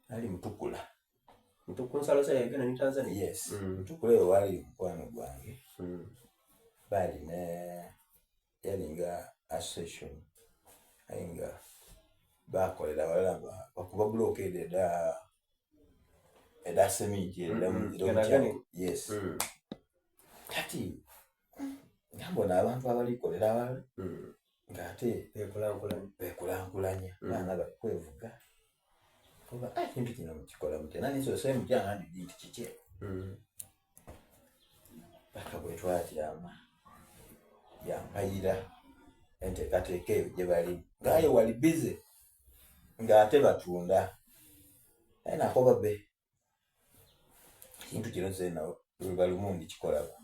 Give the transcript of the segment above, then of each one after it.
Ali Mutukula. Ku nsalosalo ya Uganda ni Tanzania? Yes. Mutukula eyo waaliyo mukwano gwange. Baali ne yalinga association aye nga bakolera walala bakuba bulooka edho edha edha seminti edh'omukyalo. Yes. Kati nga mbona abantu abali kolera awalala ng'ate Bekulankulanya. Bekulankulanya abaana bali kwevuga. Oba ekintu kino mukikola mutya? Nange nsoose mutya nga ndidhi nti kikye. Paka bwe twatyama yampayira enteekateeka eyo gye balimu ng'aye wali bize ng'ate batunda. Aye nakoba be ekintu kino zeena luliba lumu ndikikolaku.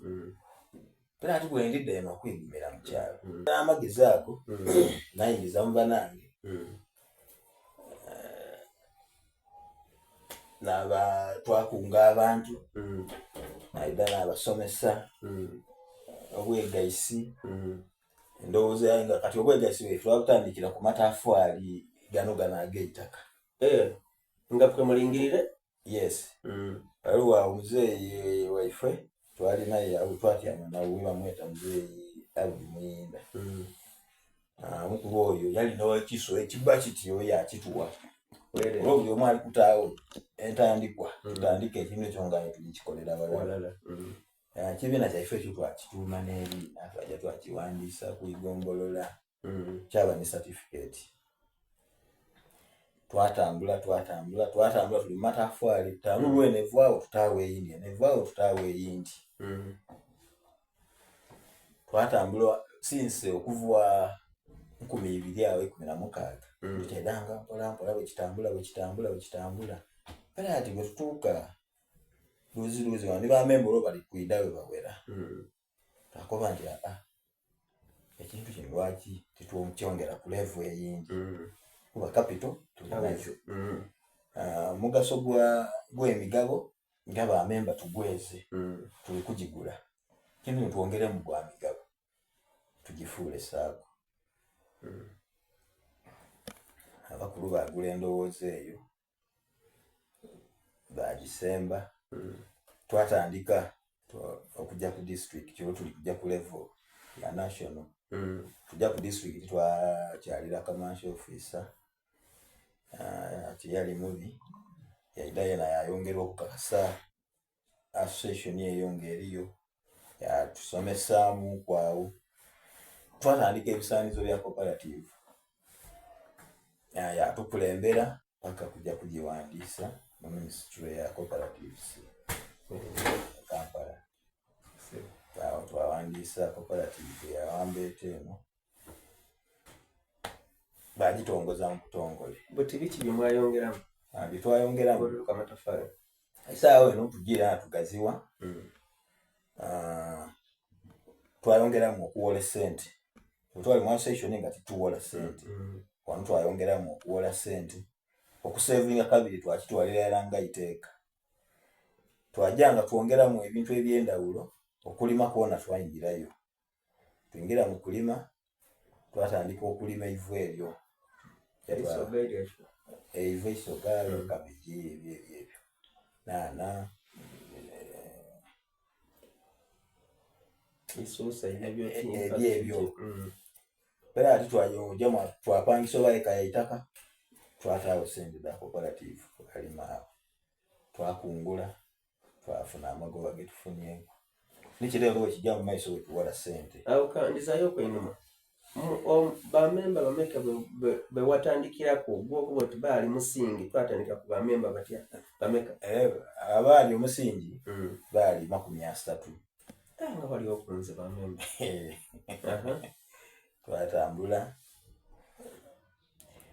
Era ati bwe ndidha eno okwegumira mu kyalo. N'amagezi ago nayingiza mu banange naba twakunga abantu naidha nabasomesa obwegaisi endowooza yange nga kati obwegaisi bwaife twabutandikira ku matafaali gano gano ag'eitaka. Eh, nga kwe mulingirire? Yes. Waliwo awo muzeeyi waife twali naye awo twatyama nawe bamweta muzeeyi Abdi Muyinda. Omukulu oyo yalina ekiso ekibba kiti oyo akituwa. Olwo buli omu ali kutaawo entandikwa tutandike ekintu ekyo nga tulikikolera walala. Ekibiina kyaife ekyo twakituuma n'eriina twaja twakiwandiisa ku igombolola kyaba ni certificate. Twatambula twatambula twatambula tuli mu matafaali tanulu eno evaawo tutaawo eyindi eno evaawo tutaawo eyindi. Twatambula since okuva 2016 tukyedanga mpola mpola bwekitambula bwekitambula bwekitambula era ati bwe tutuuka luzi luzi wano ni bamemba olwo bali kwidha bwe bawera. Twakoba nti aa ekintu kino lwaki titukyongera ku level eyindi kuba capital tulinayo. Omugaso gw'emigabo nga bamemba tugweze tuli kugigula kintu kino twongeremu gwa migabo tugifuule SACCO. Abakulu baagula endowooza eyo bagisemba twatandika okujja ku disitulikiti olwo tuli kujja ku level ya national. Tujja ku disitulikiti twakyalira commercial officer tiyali mubi yaidha yena yayongera okukakasa association eyo ng'eriyo yatusomesaamuku awo. Twatandika ebisaanizo bya cooperative yatukulembera paka kujja kugiwandiisa mu ministry ya cooperatives e Kampala. Awo twawandiisa cooperative ya Wambeeta eno bagitongoza mu butongole. Buti biki bye mwayongeramu? Bye twayongeramu Oluka amataffaali. Essaawa eno tugira tugaziwa. Twayongeramu okuwola essente. Bwe twali mu association nga tituwola ssente. Wano twayongeramu okuwola ssente. Okusevinga kabiri twakitwalira ddala nga iteeka. Twajja nga twongeramu ebintu eby'endawulo okulima kwona twayingirayo. Twingira mu kulima twatandika okulima eivu eryo. Eisoga eryo. Eivu eisoga, kabegi ebyo ebyo ebyo. Nhaanha. Isuusa ebyo Ebyo ebyo. Era ate twajja twapangisa oba eka ya itaka twataawo ssente dha cooperative twalima awo. Twakungula twafuna amagoba ge tufunyeeku. Nikiro bwe kijja mu maiso bwe tuwola ssente. Awo kandizaayo einhuma. Bamemba bameka be watandikiraku ogw'okuba oti baali musingi twatandika ku bamemba batya bameka? Abaali omusingi baali 30. Nga bali okunze bamemba. Twatambula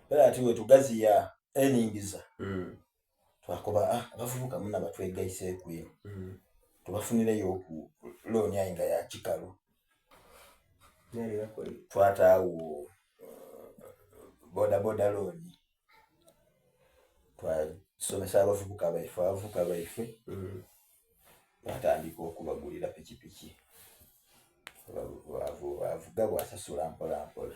era ati bwe tugaziya eningiza twakoba abavubuka muna batwegaiseeku inho tubafunireyo ku looni aye nga ya kikalu. Twataawo boda boda looni twasomesa abavubuka baife abavubuka baife twatandika okubagulira pikipiki bavuga bwasasula mpola mpola.